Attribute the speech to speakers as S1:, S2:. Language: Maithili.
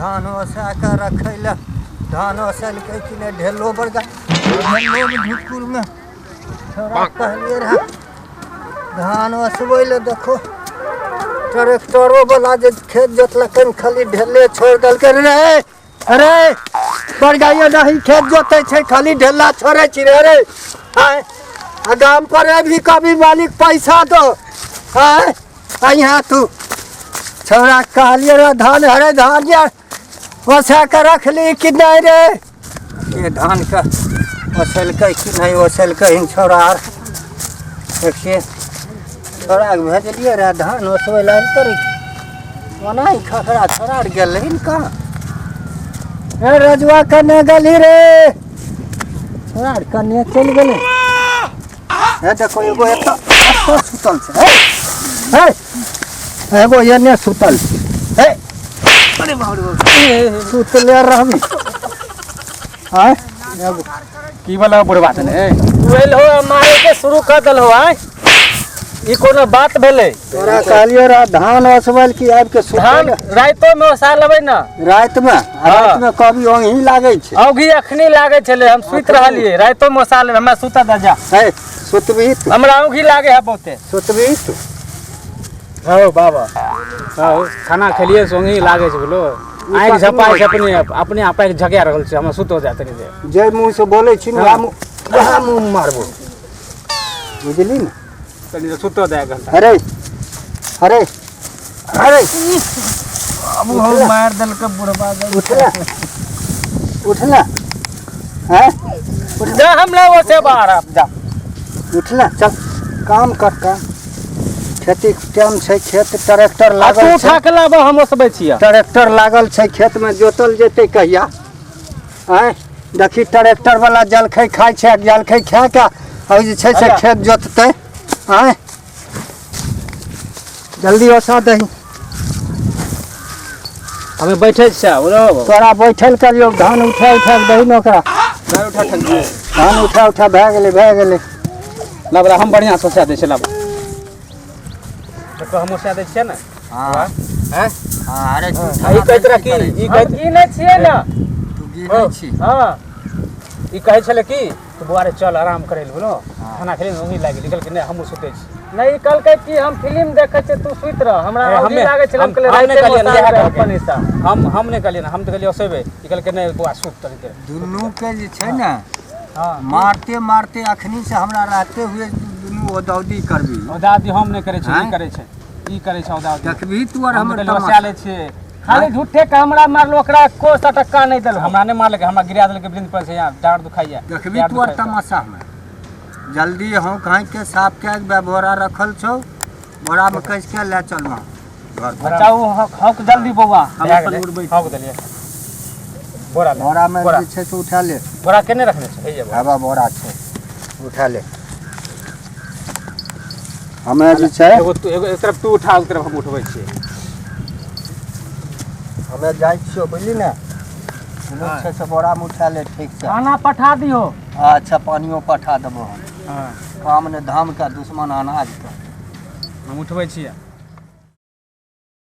S1: धान ओसा कऽ रखै लए। धान ओसेलकै कि नहि? ढेलो बड़का ढेलो ढुकुरमे छोड़ा कहलियै रहए धान ओसबै लए। देखो ट्रैक्टरो वाला जे खेत जोतलकै ने, खाली ढेले छोड़ि देलकै रे। अरे बड़का नहीं खेत जोतै छै, खाली ढेला छोड़ै छी रे। अरे आय आ गाम पर अभी कभी मालिक पैसा दो। आय आ यहाँ तू छोड़ा कहलियै रे धान, हरे धान यार ओसा के रखली कि नहीं रे? ये धान के ओसेलकै कि नहीं ओसेलकै हिन छोड़ा आर? देखिए छोड़ा के भेजलियै रे धान ओसबै लए तोरी ओना ही खखरा छोड़ा आर गेल रही कहाँ? ए रजुआ कने गेली रे? छोड़ा आर कने चलि गेलै। हे देखो एगो एतऽ एतऽ सुतल छै। हे हे एगो एने सुतल छै। हे अरे बाप रे बाप, सुतले रहबी आँय एगो
S2: की वाला बुढ़वा छलै?
S3: तू एलहो आ मारे के शुरू कर देलहो। आय ई कोनो बात भेलै?
S1: तोरा कहलियो रह धान ओसबै की आबि के
S3: धान
S1: सुतल।
S3: राइतो में ओसा लेबै ने।
S1: रातिमे रातिमे कभी ओंघी लागै छै।
S3: औघी अखनी लागै छलै, हम सुति रहलियै। राइतो में ओसा लेबै, हमरा सुतऽ दे जा।
S1: हे सुतबही तू?
S3: हमरा औघी लागे है बहुते।
S1: सुतबही तू?
S2: हौ बाबा हौ, खाना खेलिए सोंगी लागै छै बोलो, आँखि झपाइ छै, अपने अपने आप आँखि झका रहल छै। हमरा सुतो जाय तनी देर।
S1: जे मुँह से बोलै छी ने वएह मुँह वएह मुँह मारबो, बुझली ने?
S2: तनी देर सुतो दे, एक घंटा।
S1: अरे अरे अरे
S3: अब वो मार देलकै बुढ़बा।
S1: उठला उठला हैं।
S3: जा हमरा ओसे बाहर आब जा।
S1: उठला, चल काम कर काम। खेती टाइम छै, खेत ट्रैक्टर
S3: आ तू
S1: लागल
S3: उठा
S1: छै।
S3: के लाबऽ, हम ओसबै छियै।
S1: ट्रैक्टर लागल छै खेतमे, जोतल जेतै कहिया? आँय देखी ट्रैक्टर वाला जलखै खाइ छै, जलखै खा कऽ आ जे छै से खेत जोततै। आँय जल्दी ओसा दही।
S2: हमे बैठे छियै बोलो।
S1: तोरा बैठल करियौ, धान उठा उठा कऽ दही ने ओकरा। धान उठा उठा भए गेलै, भए गेलै।
S2: ला हम बढ़िआँ से ओसा दै छियै, लाबो। देखो हम ओसा दै छियै ने।
S1: हँ।
S2: हैं?
S1: अरे
S2: आ ई कहैत रह की ई
S3: हम
S2: कहैत
S3: ई नहि छियै ने।
S1: तू गिनै छी।
S3: हँ।
S2: ई कहै छलै कि तू बौआ रे चल आराम करै लए बोलो, खाना खेली ओंघी लागि गेल। कहलकै नहि हमहूँ सुतै छी।
S3: नहि, ई कहलकै कि हम फिल्म देखै छियै, तू सुति रह, हमरा
S2: ए,
S3: औघी लागै छलै। हम कहलियै
S2: हम नहि
S3: राइते में
S2: कहलियै,
S3: ओसा
S2: इएह
S3: लेबै
S2: कहलकै।
S3: अपन हिस्सा।
S2: हम नहि कहलियै ने, हम तऽ कहलियै ओसेबै। ई कहलकै नहि बौआ सुत तनी देर।
S1: दुनू के जे छै ने
S2: हँ।
S1: मारते मारते अखनी से हमरा रहते हुए दुनू ओदौदी करबी।
S2: औदादी हम नहि करै छियै, ई
S1: आँय?
S2: करै छै, ई करै छै औदादी।
S1: देखबही तू आर
S2: हम
S1: हमर
S2: तऽ कहलियै ओसा
S1: तमाशा।
S2: लै छियै।
S3: खाली झूठे के हमरा मारलो, ओकरा एको सौ टक्का नहि देलहो।
S2: हमरा नहि मारलकै, हमरा गिरा देलकै वृंद पर से, यहाँ डाँड़ दुखाइया।
S1: देखबही
S2: पैर
S1: तू आर
S2: दुखाइया।
S1: तमाशा में। जल्दी हौंक हाँक के साफ कए के बोरा रखल छौ, बोरा में कस के ले चल वहाँ घर पर।
S3: अच्छा ओ हौक हौक जल्दी बौआ।
S1: हम
S2: भए
S1: अपन
S2: गेलै,
S1: उड़बै।
S2: हौक देलियै बोरा ले।
S1: बोरा में
S2: बोरा।
S1: जे छै से उठा ले।
S2: बोरा केने रखने छै? हे जे बोरा।
S1: हवा बोरा छै, उठा ले। हमे जे छै
S2: एगो तू एगो एक तरफ तू उठा, एक तरफ हम उठबै छियै।
S1: हमे जाइ छियौ, बुझली ने? दुनू छै से बोरा में उठा ले ठीक से।
S3: खाना पठा दिहो।
S1: अच्छा पानियो पठा देबो हम।
S2: हँ।
S1: काम ने धाम का दुश्मन अनाज का।
S2: हम उठबै छियै।